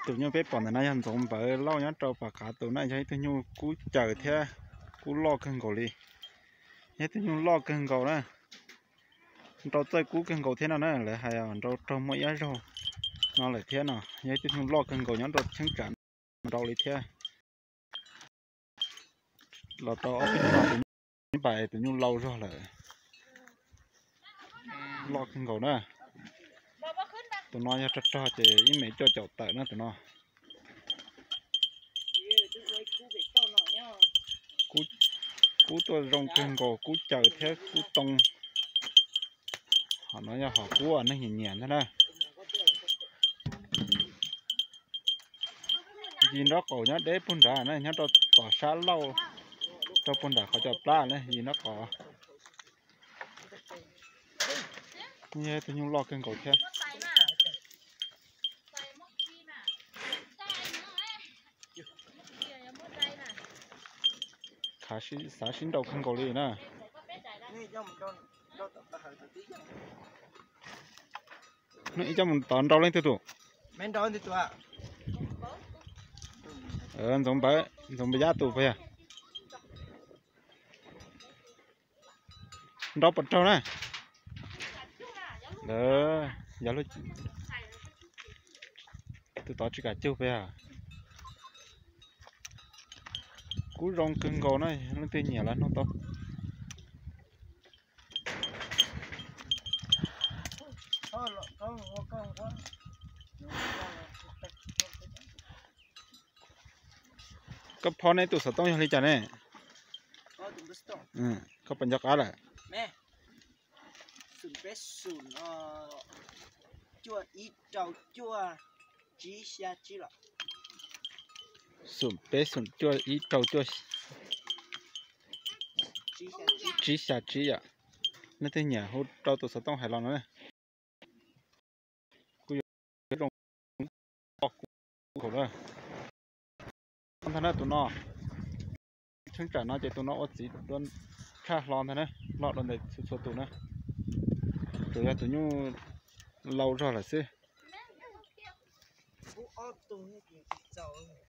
Tus nyuj peb pom ntawm no yog Ntxoov Npawv Lauj nyob rau Pas Kav tus na, yog ib tug nyuj kub caws thiab kub loj kawg nkaus li. Yog ib tug nyuj loj kawg nkaus na, nrau txawj kub kawg nkaus thiab no na, lawv hais nrau raug muaj ib zaug no lawm thiab no. Yog ib tug nyuj loj kawg nkaus nyob rau cheeb tsam nrau li thiab. Los rau ob peb hnub no tus nyuj pais tus nyuj lau zog lawm, loj kawg nkaus na. Tus no yog rog rog ces ib mev cuaj caum tawm na tus no. Kub tuaj zoo kawg nkaus, kub caws thiab kub too. Hom no yog hom kub neeg nyiam nyiam ntag na. Yis nraub qaum nyob deb puag nrad na, nyob rau tom sab lauj, rau puag nram qhov cov plab na, yis nraub qaum. Yog tus nyuj loj kawg nkaus thiab. Khav, xav sib nrau kawg nkaus li na. Hnub ib coj mus tod nrau leej twg tus? Ntxoov Npawv, Ntxoov Npawv Yab tus puas yog? Nrau puas raug na? Yog, tus tod tsis kam cug puas yog? Kub zoo kawg nkaus na, leej twg nyiam los nug tau. Koj phob neb tus xov tooj yog li cas ne? Koj puas nco qab lawm? Xoom peb xoom cuaj ib rau cuaj tsib xya tsib yom. Leej twg nyiam hu rau tus xov tooj hais los no na. Kuv yuav zoo khaum na. Ntag na tus no, cheeb tsam no ces tus no ua txiv dua tshaj hlo ntag na, loj dua ntawm txhua txhua tus na. Tsuas yog tus nyuj lau zog lawm xwb.